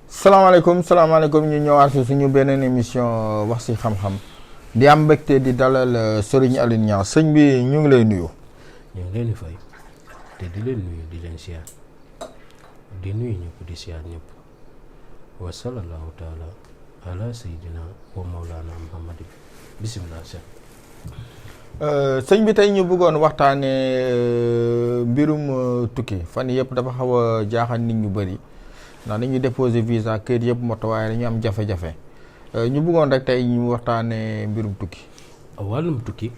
salaamaaleykum ñu ñëwaat si suñu beneen émission wax si xam-xam di am mbégte di dalal Serigne Alioune Niang sëñ bi ñu ngi lay nuyu. ñu ngi leen di fay te di leen nuyu di leen siyaar di nuyu ñëpp di siyaar ñëpp wa sallallahu taala ala sayyidina wa mawlana muhammad bismillah. sëñ bi tey ñu bëggoon waxtaanee mbirum tukki fan yëpp dafa xaw a jaaxal nit ñu bëri. ndax dañuy déposer visa kayit yëpp moto waaye dañu am jafe-jafe ñu bëggoon rek tey ñu waxtaanee mbirum tukki. wàllum tukki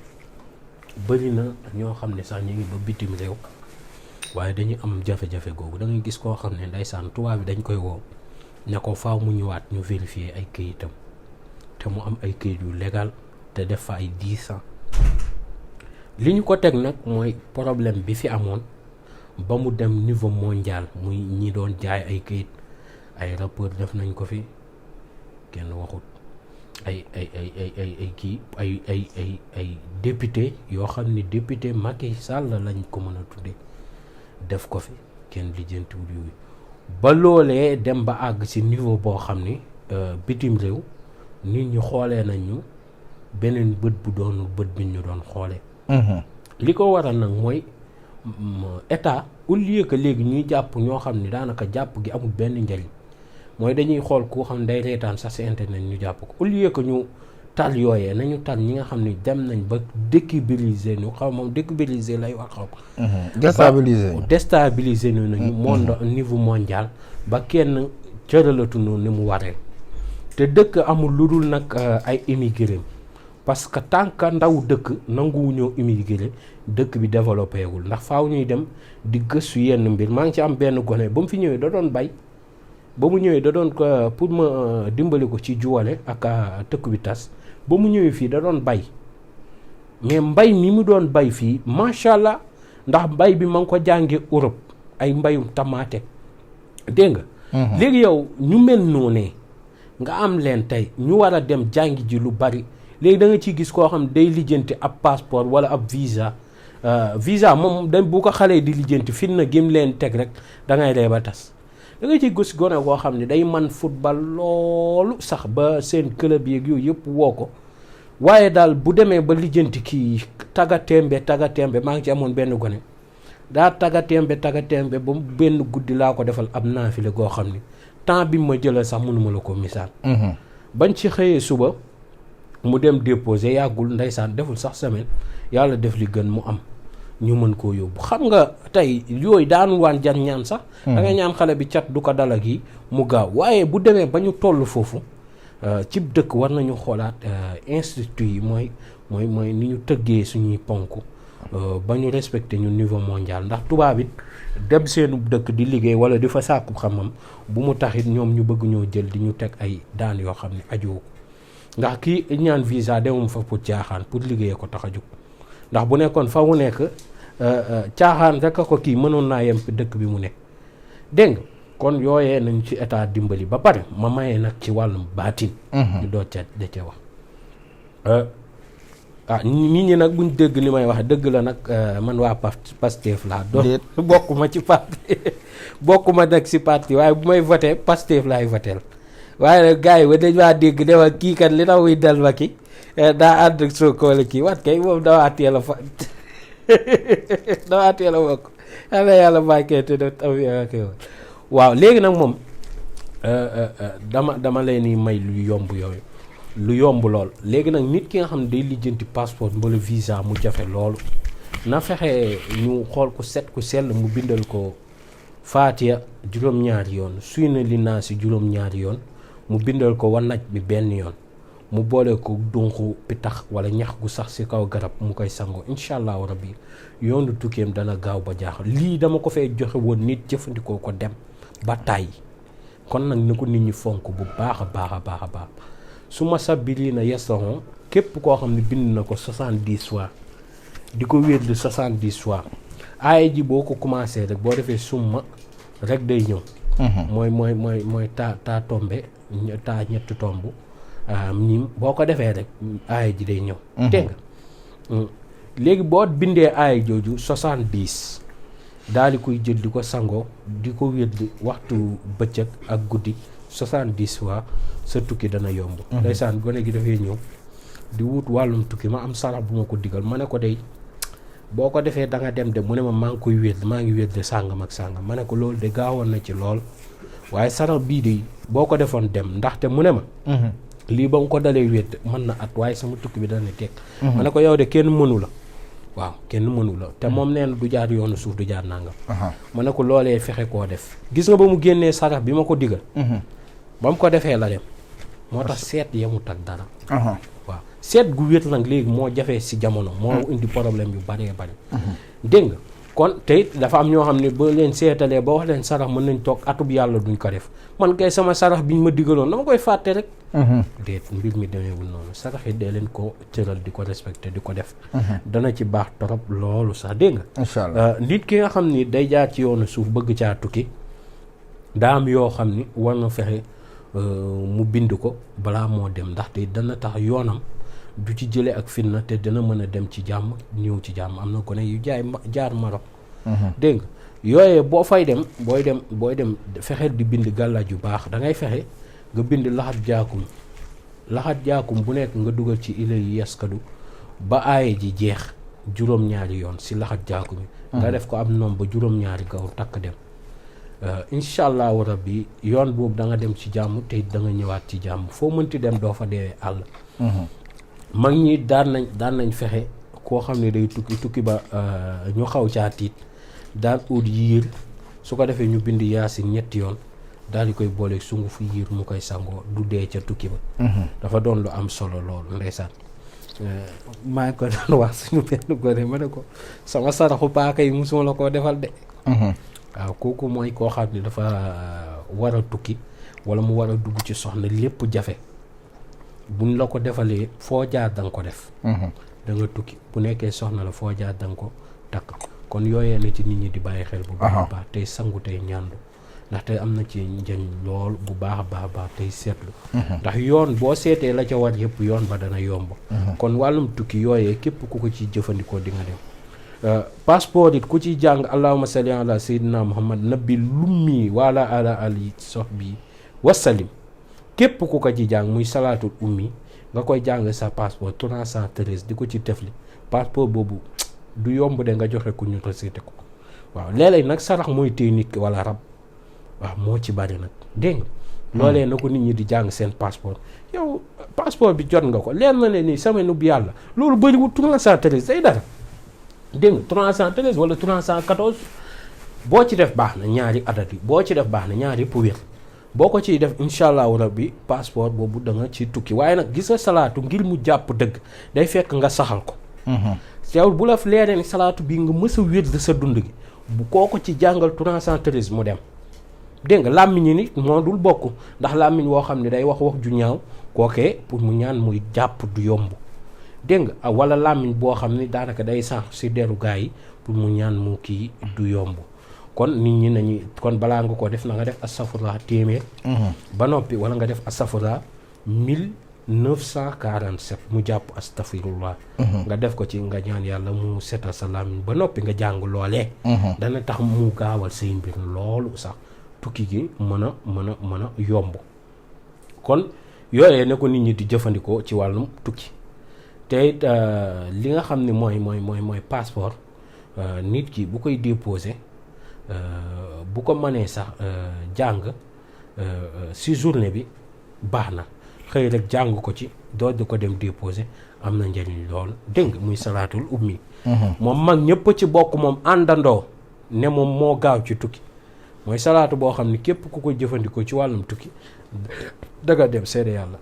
bëri na ñoo xam ne sax ñu ngi ba bitim réew waaye dañu am jafe-jafe googu da ngay gis koo xam ne ndeysaan tubaab bi dañ koy woo ne ko faaw mu ñëwaat ñu vérifier ay kayitam te mu am ay kayit yu légal te def fa ay 10 ans li ñu ko teg nag mooy problème bi fi amoon ba mu dem niveau mondial muy ñi doon jaay ay kayit. ay rappeur def nañ ko fi kenn waxut ay kii ay député yoo xam ne député Macky Sall lañ ko mën a tudde def ko fi kenn lijjantiwul yooyu ba loolee dem ba àgg ci niveau boo xam ni bitim réew nit ñi xoolee nañ ñu beneen bët bu doonul bët bi ñu doon xoolee. li ko waral nag mooy état au lieu que léegi ñuy jàpp ñoo xam ne daanaka jàpp gi amul benn njariñ mooy dañuy xool koo xam ne day reetaan sax ci internet ñu jàpp ko au lieu que ñu tal yooyee nañu tal ñi nga xam ne dem nañ ba déculpabiliser ñu xaw moom déculpabiliser lay wax xaw déstabiliser ñu nañu monde niveau mondial ba kenn cëralatu noonu ni mu waree te dëkk amul lu dul nag ay immigré parce que tant que ndaw dëkk nanguwuñoo immigré dëkk bi développé wul ndax faaw ñuy dem di gëstu yenn mbir maa ngi ci am benn gone ba mu fi ñëwee da doon bay ba mu ñëwee da doon ko pour ma dimbali ko ci juwale ak tëkk bi tas ba mu ñëwee fii da doon bay mais mbay mi mu doon bay fii macha allah ndax mbay bi ma ngi ko jàngee Europe ay mbayum tamaate dégg nga. léegi yow ñu mel noonee nga am leen tey ñu war a dem jàngi ji lu bari léegi da nga ciy gis koo xam day lijjanti ab passeport wala ab visa moom da bu ko xalee di lijjanti fin na gém leen teg rek da ngay ree ba tas. da nga ciy gis gone koo xam ne day man football loolu sax ba seen club yeeg yooyu yëpp woo ko waaye daal bu demee ba lijjanti kii tagatembe maa ngi ci amoon benn gone daa tagatembe ba benn guddi laa ko defal ab naafile goo xam ni temps bi ma jëlal sax mënuma la ko misaal. bañ ci xëyee suba mu dem déposer yàggul ndeysaan deful sax semaine yàlla def li gën mu am. ñu mën koo yóbbu xam nga tey yooyu daanu waan jar ñaan sax da nga ñaan xale bi cat du ko dala gi mu gaaw waaye bu demee ba ñu toll foofu cib dëkk war nañu xoolaat institut yi mooy ni ñu tëggee suñuy ponk ba ñu respecté ñu niveau mondial ndax tubaab it dem seenu dëkk di liggéey wala di fa sàkku xamam bu mu taxit ñoom ñu bëgg ñoo jël di ñu teg ay daan yoo xam ne ajoo ndax kii ñaan visa demum fa pour caaxaan pour liggéeyee ko tax a jóg ndax bu nekkoon fa mu nekk caaxaan rek a ko kii mënoon naa yem dëkk bi mu nekk dégg nga kon yooyee nañ ci état dimbali ba pare ma mayee nag ci wàllum baatin ñu doo ca da ca wax nit ñi nag buñ dégg li may wax dëgg la nag man waa Pastef laa doon bokkuma ci parti bokkuma nag ci parti waaye bu may voté Pastef laay votel waaye nag gars yi ba dañ waa dégg dewa kii kat li tax muy dal ma ki daa ànd ak soo koole kii wat kay moom dawaa teel a bokk yàlla bàkkee te def taw waaw léegi nag moom dama leen ni may lu yomb yooyu lu yomb lool léegi nag nit ki nga xam ne day lijjanti passeport mbala visa mu jafe loolu na fexe ñu xool ku set ku sell mu bindal ko Faatiha juróom-ñaari yoon suy na li naa si juróom-ñaari yoon mu bindal ko wanaj bi benn yoon mu boole ko dunqu pitax wala ñax gu sax ci kaw garab mu koy sangoo incha allahu rabbi yoonu tukkeem dana gaaw ba jaaxal. lii dama ko fay joxe woon nit jëfandikoo ko dem ba tàyyi kon nag ni ko nit ñi fonk bu baax a baax a baax a baax su ma sabili na yestaron képp koo xam ne bind na ko 70 fois di ko wér de 70 fois aaya ji boo ko commencé rek boo defee summa rek day ñëw. mooy taa tombe taa ñetti tomb miim boo ko defee rek aaya ji day ñëw. dégg nga léegi boo bindee aaya jooju 70 daal di koy jël di ko sangoo di ko wér di waxtu bëccëg ak guddi 70 fois sa tukki dana yomb. ndeysaan gone gi dafay ñëw di wut wàllum tukki ma am sarax bu ma ko digal ma ne ko day boo ko defee da nga dem de mu ne ma maa ngi koy wér maa ngi wér de sàngam ak sàngam ma ne ko loolu de gaawoon na ci lool waaye sarax bii de boo ko defoon dem ndaxte mu ne ma. lii ba nga ko dalee wér mën na at waaye sama tukki bi dana teg. ma ne ko yow de kenn mënu la. waaw kenn mënu la te moom nee na du jaar yoonu suuf du jaar nangam. ma ne ko loolee fexe koo def. gis nga ba mu génnee sarax bi ma ko digal. ba mu ko defee la dem. moo tax seet yemut ak dara. waaw seet gu wér nag léegi moo jafee ci jamono. moo indi problème yu bëree bëri. dégg nga kon te it dafa am ñoo xam ne ba leen seetalee ba wax leen sarax mën nañ toog atub yàlla duñ ko def man kay sama sarax biñ ma digaloon dama koy fàtte rek. déet mbir mi demeewul noonu sarax yi dee leen ko cëral di ko respecté di ko def. dana ci baax torop loolu sax dégg nga. incha allah nit ki nga xam ni day jaar ci yoonu suuf bëgg caa tukki daa am yoo xam ni war na fexe mu bind ko balaa moo dem ndaxte dana tax yoonam du ci jëlee ak fitna te dana mën a dem ci jàmm ñëw ci jàmm am na ko ne yu jaar Maroc. dégg nga yooyee boo fay dem booy dem fexeel di bind gàllaaj yu baax da ngay fexe nga bind laxat jaakum bu nekk nga dugal ci ila yi yaskadu ba aaye ji jeex juróom-ñaari yoon si laxat jaakum yi nga def ko am noom ba juróom-ñaari gaw takk dem incha allahu rabbi yoon boobu da nga dem ci jàmm te da nga ñëwaat ci jàmm foo mënti dem doo fa deewee àll. mag ñi daan nañ fexe koo xam ne day tukki ba ñu xaw caa tiit daan ut yiir su ko defee ñu bind yaasin 3 yoon daal di koy booleeg sungufu yiir mu koy sangoo du dee ca tukki ba. dafa doon lu am solo loolu ndeysaan. maa ngi ko doon wax suñu benn gone ma ne ko sama saraxu paaka yi musuma la koo defal de. waaw kooku mooy koo xam ne dafa war a tukki wala mu war a dugg ci soxna lépp jafe. buñ la ko defalee foo jaar da nga ko def. da nga tukki bu nekkee soxna la foo jaar da nga ko takk kon yooyee na ci nit ñi di bàyyi xel bu baax a baax tey sangu tey ñaandu ndaxte am na ci njëriñ lool bu baax a baax tey seetlu. ndax yoon boo seetee la ca war yëpp yoon ba dana yomb. kon wàllum tukki yooyee képp ku ko ciy jëfandikoo di nga dem. passeport it ku ciy jàng allahumma salli ala sayyidina muhammad nabi lummi wala ala ali sohbi wasalim képp ku ko ci jàng muy salaatul ummi nga koy jàng sa passeport 313 di ko ci tefli passeport boobu du yomb de nga joxe ku ñu recité ko waaw léeg-léeg nag sarax mooy téye nit ki wala rab waaw moo ci bari nag dégg nga loolee na ko nit ñi di jàng seen passeport yow passeport bi jot nga ko leer na ne nii semaine bu yàlla loolu bëriwul 313 day dara dégg nga 313 wala 314 boo ci def baax na ñaari adat yi boo ci def baax na ñaari yëpp wér boo ko ciy def incha allahu rabbi passeport boobu da nga ci tukki waaye nag gis nga salaatu ngir mu jàpp dëgg day fekk nga saxal ko. teewul bu la leeree ni salaatu bii nga mës a wér de sa dund gi bu kooko ci jàngal 313 mu dem dégg nga làmmiñ yi nit moo dul bokk ndax làmmiñ woo xam ne day wax ju ñaaw kookee pour mu ñaan muy jàpp du yomb dégg nga wala làmmiñ boo xam ne daanaka day sànq si deru gaa yi pour mu ñaan mu kii du yomb. kon nit ñi nañu kon balaa nga ko def na nga def astafurlah téeméer. ba noppi wala nga def astafurlah 1947 mu jàpp astafirullah. nga def ko ci nga ñaan yàlla mu setal sa làmmiñ ba noppi nga jàng loolee. dana tax mu gaawal say mbir loolu sax tukki gi mën a yomb. kon yooyee ne ko nit ñi di jëfandikoo ci wàllum tukki te it li nga xam ne mooy passeport nit ki bu koy déposé. bu ko mënee sax jàng si journée bi baax na xëy rek jàng ko ci doo di ko dem déposer am na njëriñ lool dégg nga muy salaatul ummi. moom mag ñëpp ci bokk moom àndandoo ne moom moo gaaw ci tukki mooy salaatu boo xam ne képp ku ko jëfandikoo ci wàllum tukki daga dem seede yàlla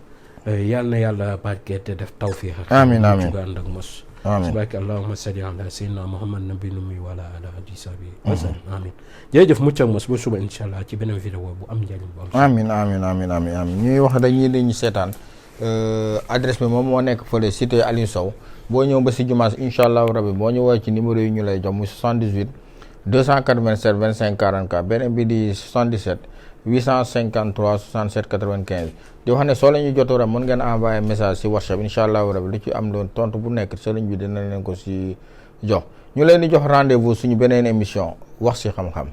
yàlla na yàlla barke te def tawfiix amiin amiin ànd ak mos amiin si barke allahumma salli ala sayyidina muhammad nabi numi wala ala alihi sahbihi wasallam amiin jërëjëf mucc ak mos ba suba insha allah ci beneen vidéo bu am njëriñ bu am amiin amiin amiin amiin amiin ñuy wax dañuy dañu seetaan adresse bi moom moo nekk fële cité Aliou Sow boo ñëw ba si jumaa insha allahu rabbi boo ñu woowee ci numéro yi ñu lay jox muy 78 287 25 44 beneen bi di 77 853 67 95 di wax ne soo la ñu jotu rek mën ngeen envoyé message si WhatsApp incha allahu rabi lu ci am doon tontu bu nekk sëriñ bi dina leen ko si jox ñu leen di jox rendez-vous suñu beneen émission wax si xam-xam.